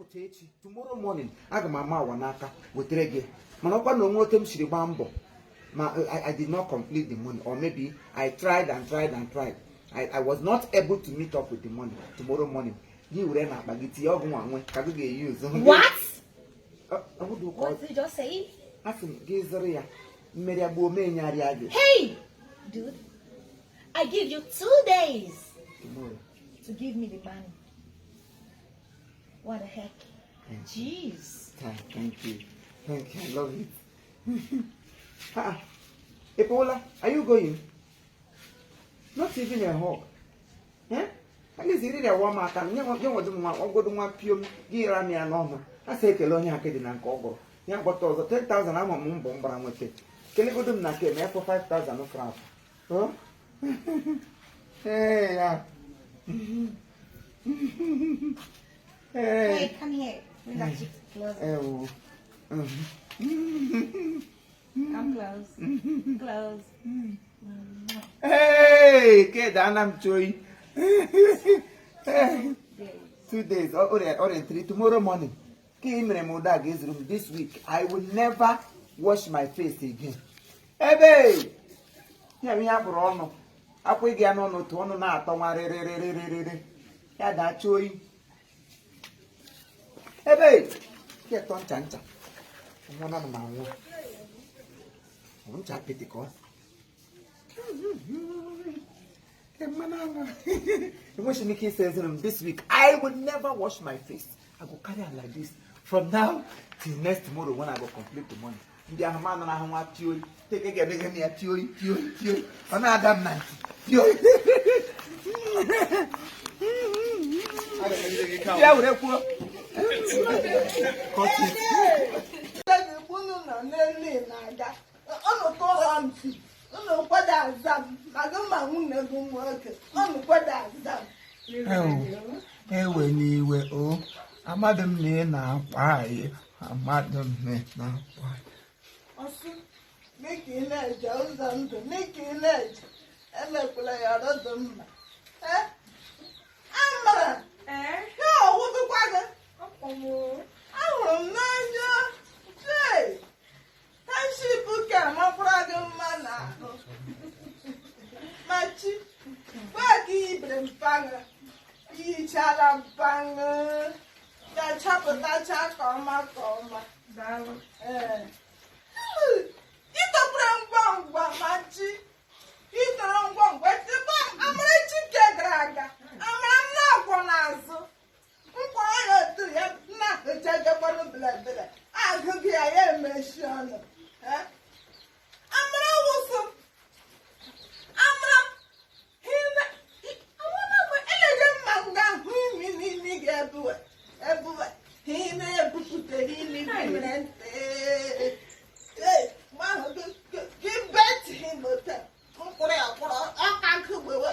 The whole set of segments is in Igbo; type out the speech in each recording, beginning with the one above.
Ụtụtụ echi, tomorrow morning, aga m ama awa n'aka wetere gị. Mana ọkwa na onwe otu m siri gbaa mbọ ma I did not complete the money, or maybe I tried and tried and tried, I was not able to meet up with the money. Tomorrow morning, gị were na akpa gị tinye ọgwụ nwa nwe ka gị ga-eyuzu. What? Ọ What did you just say? Asị m gị zụrụ ya, mmeri agbuo mee nyarịa gị. Hey, dude, I give you 2 days Tomorrow. to give me the money. What the heck? Jeez. Thank you. Thank you. I love it. Ah, Epola, are you going? Not even a hug. Eh? At least iri ya warm aka nye nwedu nwa ọgọdụ nwa piom gị ra m ya n'ọnụ. A sị ekele onye aka dị na nke ọgọrọ. Ya gbata ọzọ 10,000 ama m mbọ m gbara nweta. Kelegodo m na nke ma efọ 5,000 franc. Oh? Hey, ya. Hey. Hey, come here. Bring that cheek closer. Ewo. Come close. Close. Hey, kid, ana m choi. Hey. Days. 2 days or three tomorrow morning. Ka ị mere m ụda ga-ezuru m this week. I will never wash my face again. Ebe ya bụ ihe akpụrụ ọnụ akwụ gị ya n'ọnụ otu ọnụ na-atọ nwa rịrịrịrịrịrị ya dacha oyi. Ebe ya tọ ncha ncha nwa na m anwụ. Ọ bụ ncha apịtị ka ọ mmanụ aṅụ. Enweghị m ike ịsa ezuru m this week. I will never wash my face. I go carry am like this from now till next tomorrow when I go complete the money. Ndị ahụ ma nara ahụ nwa pioyi teke ga-emeghe m ya pioyi pioyi pioyi ọ na-ada m na ntị pioyi ya were kwuo. Cut it. Unu nọ n'elu na-aga unu tụrụ mpi unu kwado aza m ma gị ma nwunye gị nwoke unu kwado aza m. Ewe n'iwe o, amadị m na ị na-akwa anyị, amadị m na ị na-akwa anyị. Ọsụ n'ike ị na-eje ụzọ ndụ n'ike ị na-eje emekwala ya ọdụ mma. Eh? Amara ya ọwụdụkwa gị ahụrụ m n'anya chei township ka makwara gị mma n'ahụ ma chi gwa gị ibere mpaghara ihichala mpaghara ga-achapụtacha ka ọma ka ọma. Ee. Ịtọkwara ngwa ngwa ma chi ịtọrọ ngwa ngwa tupu Amarachi nke gara aga amara m na-akwọ n'azụ mkpọrọ ya otu ya na-ahụchagakwanụ belebele agụgụ ya ya emechi ọnụ. Eh? Amara wụsụ amara elege mma nga hụ imi n'imi ga-ebuwe ebuwe ị na-ebupụtere imi gị mere ntị. Ee, mgbe ahụ gị bet him ote mkpụrụ ya kwụrụ ọka nkụ gbewe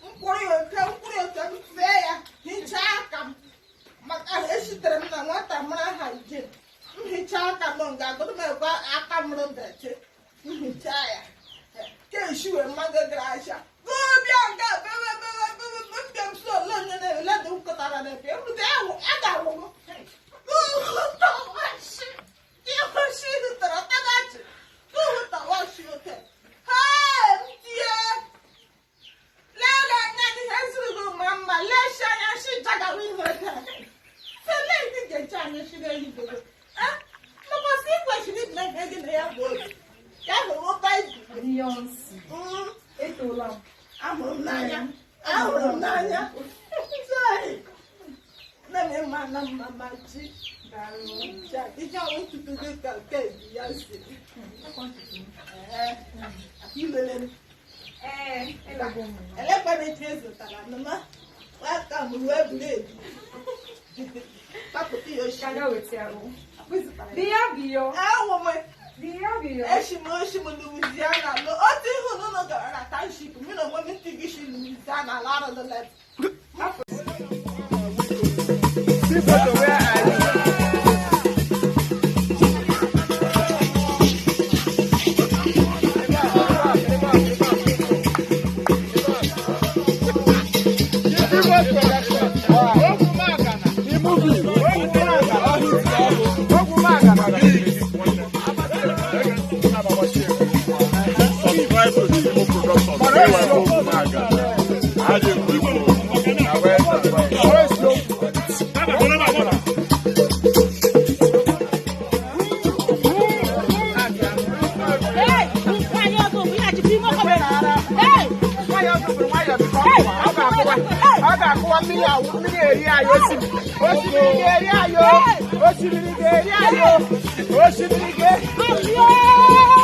mkpụrụ ya ote mkpụrụ ya ote m fee ya hichaa aka m maka esitere m na nwata mara hygiene m hichaa aka m nga agụrụ m ekwe aka m rụdachi m hichaa ya ka esi wee mmadụ gara ahịa bịa nga bewe bewe bewe mbịa m so ole onye na-ele dị nkụtara na ebe ebute a ga-awụgụ hụtara tagachi hụtawashi oke hee m tie lele anya n'ihe zuru gị ma mma leshi anya shi jagawa ihe taa sele ndị ga-eche anya shi na-ehidogo maka ị kwesịrị ịdị na ihe gị na ya bụ obi ya hụrụ baịbụl. Beyonce. Etola m. Ahụrụ m n'anya ahụrụ m n'anya. Sorry. Nne m ịma na mma ma chi ihe ọnwụ ntutu gị ka nke ya si ilele m. Ee, elego m. Elekwana etu e zụtara nụma nwata m ruo eburu ebu papụta ya oshi. Ka ga weta ya o. Akpịzụtara ya. Biyo biyo. Awụ m. Biyo biyo. Eshi m oshi m Louisiana otu ihu na ụlọ gara na township mụ na onwe m ntị gị shi Louisiana larụdụla. See photo where I The movie. Ọ ga-akụwa mmiri awụ mmiri eri anyị osimiri osimiri ga-eri anyị o osimiri ga-eri anyị o osimiri ga-eri.